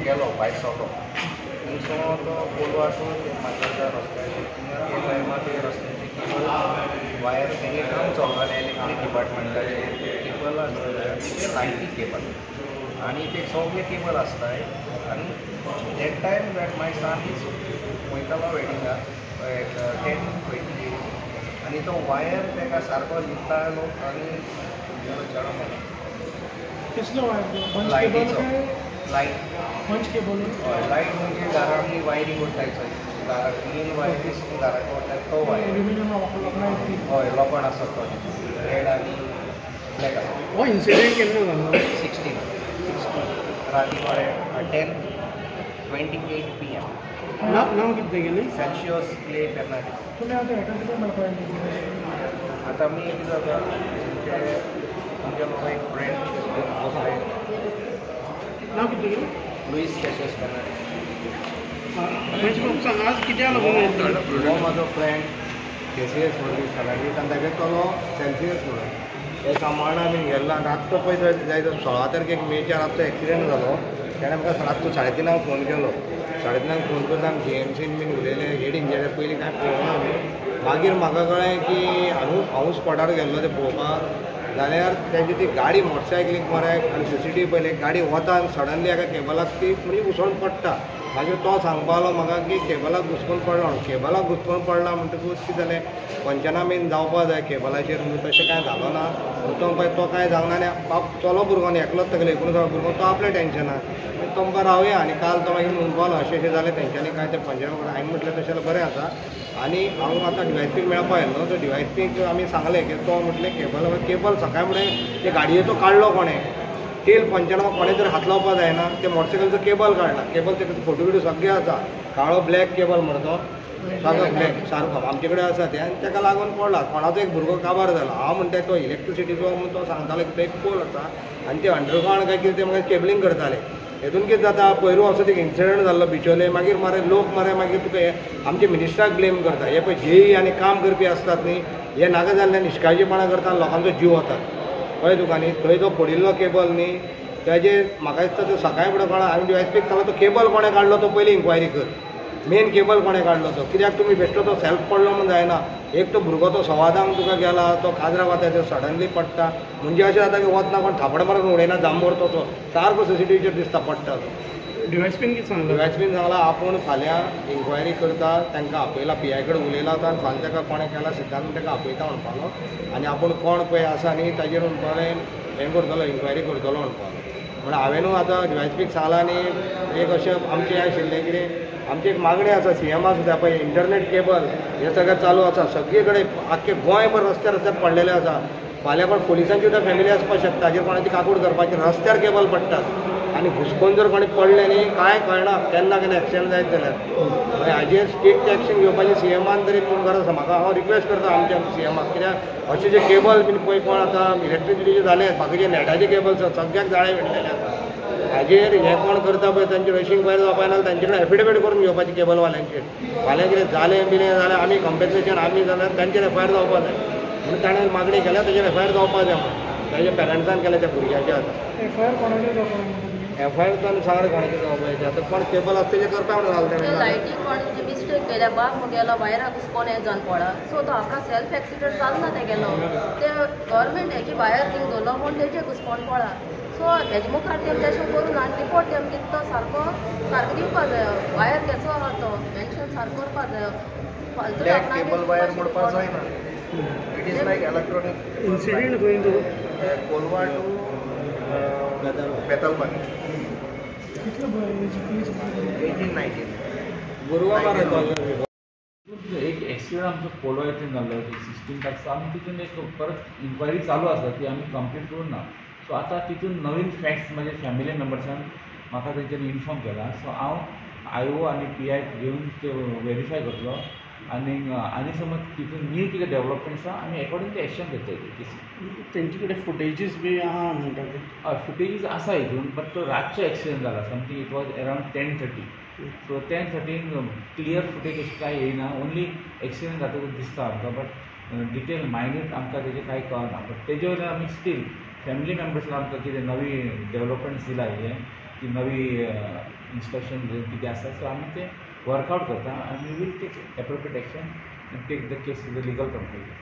गेलो भायर सरलो थंयसर तो कोलवा टू माजोड्डा रस्त्याचेर थिंगा ते टायमार ते रस्त्याचे केबल वायर तेंगे काम चलतालें इलेक्ट्रीक डिपार्टमेंटाचेर केबल आसताले आनी ते लायटी केबल आनी ते सगळे केबल आसताय आनी that time that my son is वयतालो वेडिंगाक एट 10:28 आनी तो वायर ताका सारको लिपतालो आनी गेलो चेडो मेलो. कसलो वायर? लायटीचो लायट पंच केबल. हय, लायट म्हणजे घरा आमी वायरींग करताय चोय, घराक मेन वायरी सून घराक वताय तो वायर. हय, लोखण आसा तो रेड आनी ब्लॅक आसा. हो इन्सिडंट केन्ना जालो? 16 राती मरे 10:28 PM. नांव कितें तेगेलें? Celsius clay Fernandes. तुमी आतां हेका कितें म्हणपाक आतां आमी कितें जाता, आमचे लोक एक फ्रेंड नांव कितें तेगेलें? लुईस कॅशियस फेर्नांडीस. सांग आज कित्याक लागून हो म्हाजो फ्रेंड केसीएस वर्गीस फर्नांडीस आनी तागे चलो सेल्सियस म्हणून हे सांबाळणा बीन गेल्लो. आनी रातचो पळय जायत 16 तारखेक मेच्या रातचो एक्सिडंट जालो. तेणें म्हाका रातचो 3:30 फोन केलो. 3:30 फोन करता आमी जीएमसीन बीन उलयले. हेड इंजिनियर पयलीं कांय पळोवना आमी. मागीर म्हाका कळ्ळें की हांव स्पॉटार गेल्लो तें पळोवपाक जाल्यार तेजी ती गाडी मोटरसायकलीक मरे आनी सीसीटीव्ही पळयलें गाडी वता आनी सडनली एका केबलाक ती म्हणजे घुसोवन पडटा. मागीर तो सांगपा लागलो म्हाका की केबलाक घुसपून पडला म्हणून. केबलाक घुसपून पडला म्हणटकूच कितें जालें, पंचनामे जावपा जाय केबलाचेर म्हणून तशें कांय जालो ना. तो म्हणपा तो कांय जावना आनी बाब चलो भुरगो न्ही एकलोच तागेलो 19 भुरगो तो आपल्या टेंशनान तो म्हणपा रावया. आनी काल तो मागीर म्हणपा लागलो अशें अशें जालें तेंच्यांनी कांय तें पंचनामे. हांवें म्हटलें तशें जाल्यार बरें आसा. आनी हांव आतां डीवायएसपीक मेळपा आयलो. तो डीवायएसपीक आमी सांगलें की तो म्हटलें केबल केबल सकाळी फुडें ते गाडयेचो काडलो कोणें तेल पंचनामा कोणें तरी हात लावपा जायना. ते मोटरसायकलीचो केबल काडला, केबल तेका फोटो बिटो सगळे आसा, काळो ब्लॅक केबल मरे तो सारको ब्लॅक सारको आमचे कडेन आसा ते. आनी ताका लागून पडला कोणाचो एक भुरगो काबार जाला. हांव म्हणटा तो इलेक्ट्रिसिटीचो म्हणून तो सांगतालो की तो एक पोल आसा आनी ते अंडरग्रावंड काय कितें ते मागीर केबलींग करताले. हेतून कितें जाता, पयरू असो एक इन्सिडंट जाल्लो बिचोले, मागीर मरे लोक मरे मागीर तुका हे आमचे मिनिस्टराक ब्लेम करता. हे पळय जेई आनी काम करपी आसतात न्ही, हे नाका जाल्ले निश्काळजीपणां करता आनी लोकांचो जीव वता. कळ्ळें तुका न्ही? थंय तो पडिल्लो केबल न्ही तेजेर म्हाका दिसता तो सकाळीं फुडें कोणा आमी डीवायएसपीक सांगलो तो केबल कोणें काडलो तो पयलीं इन्क्वायरी कर, मेन केबल कोणें काडलो तो. कित्याक तुमी बेश्टो तो सेल्फ पडलो म्हूण जायना. एक तो भुरगो तो 10:15 तुका गेला, तो काजरा वता तो सडनली पडटा म्हणजे अशें जाता की वतना कोण थापड मारून उडयना जांबोर तो सारको सीसीटीव्हीचेर दिसता पडटा तो. डीवायएसपीन कितें सांगलें? डीवायएसपीन सांगला आपूण फाल्यां इन्क्वायरी करता, तांकां आपयला, पीआय कडेन उलयला आतां आनी फाल्यां ताका कोणें केला सिद्धांत ताका आपयता म्हणपालो. आनी आपूण कोण पळय आसा न्ही ताजेर म्हणपालें हें करतलो, इन्क्वायरी करतलो म्हणपालो. म्हण हांवेनूय आतां डीवायएसपीक सांगलां. आनी एक अशें आमचें हें आशिल्लें कितें आमची एक मागणी आसा सीएमा सुद्दां पळय इंटरनेट केबल हें सगळें चालू आसा सगळे कडेन आख्खे गोंयभर रस्त्यार रस्त्यार पडलेलें आसा. फाल्यां कोण पोलिसांची सुद्दां फॅमिली आसपाक शकता, ताजेर कोणाची काकूट करपाची, रस्त्यार केबल पडटात आनी घुसकोन जर कोणी पडलें न्ही कांय कळना केन्ना केन्ना एक्सिडंट जायत जाल्यार. मागीर हाजेर स्ट्रिक्ट एक्शन घेवपाची सीएमान तरी पूण गरज आसा. म्हाका हांव रिक्वेस्ट करता आमच्या सीएमाक, कित्याक अशें जे केबल बीन पळय कोण आतां इलेक्ट्रिसिटीचे जाले, बाकीचे नॅटाचे केबल्स सगळ्याक जाळे विणलेले आसा. हाजेर हें कोण करता पळय तांचेर अशी इन्क्वायरी जावपा जायना, तांचे कडेन एफिडेवीट करून घेवपाची केबलवाल्यांचेर. फाल्यां कितें जालें बिलें जाल्यार आमी कंपेन्सेशन आमी जाल्यार तांचेर एफआयआर जावपा जाय म्हणून ताणें मागणी केल्या, ताचेर एफआयआर जावपा जाय म्हणून ताच्या पेरंट्सान केल्या त्या भुरग्याच्या. आतां एफआयआर कोणाचेर जावपा? एफआयआर ताणें सांगलें कोणाचेर जावपाचें. आतां कोण केबल आसा तेजेर करपा म्हणून घालता तेणें. लायटी कोण मिस्टेक केल्या, बाब मुगेलो वायराक घुसकोन हें जावन पडला, सो तो आपणा सेल्फ एक्सिडंट जाल ना तेगेलो, ते गव्हर्मेंट हेजी वायर थिंग दवरलो म्हूण तेजे घुसकोन पडला. सो हेजे मुखार तेम तशें करून आनी रिपोर्ट तेम दिता तो सारको सारको दिवपा जायो, वायर केसो आहा तो मेन्शन सारको करपा जायो. फालतू ब्लॅक केबल वायर मोडपा जायना. It is like electronic incident खंय तो? कोलवा टू बेतलबागी. कितलो 18-19 गुरवार. एक एक्सिडंट आमचो कोलवा हितून जाल्लो 16 तारखेक. आमी तितून एक परत इन्क्वायरी चालू आसा ती आमी कंप्लीट करूंक ना. सो आतां तितून नवीन फॅक्ट्स म्हाजे फॅमिली मेंबर्सान म्हाका तेंच्यांनी इन्फॉर्म केला. सो हांव आयओ आनी पीआय घेवन ते वेरीफाय करतलो आनी आनी समज तितून न्यू कितें डेवलपमेंट्स आसा आमी एकॉर्डिंग टू एक्शन घेतले केसी. तेंचे कडेन फुटेजीस बी आहा म्हणटा ते? हय, फुटेजीस आसा हितून, बट तो रातचो एक्सिडंट जाला, something it was around 10:30. So 10:30 clear footage अशें कांय येयना, ओन्ली एक्सिडंट जातकूच दिसता आमकां, बट डिटेल मायन्यूट आमकां तेजें कांय कळना. बट तेजे वयल्यान आमी स्टील फॅमिली मेंबर्सान आमकां कितें नवी डेवलपमेंट्स दिला हें, ती नवी इन्स्ट्रक्शन कितें आसा, सो आमी तें वर्कआवट करता आनी we will take appropriate action and take the case to the legal conclusion.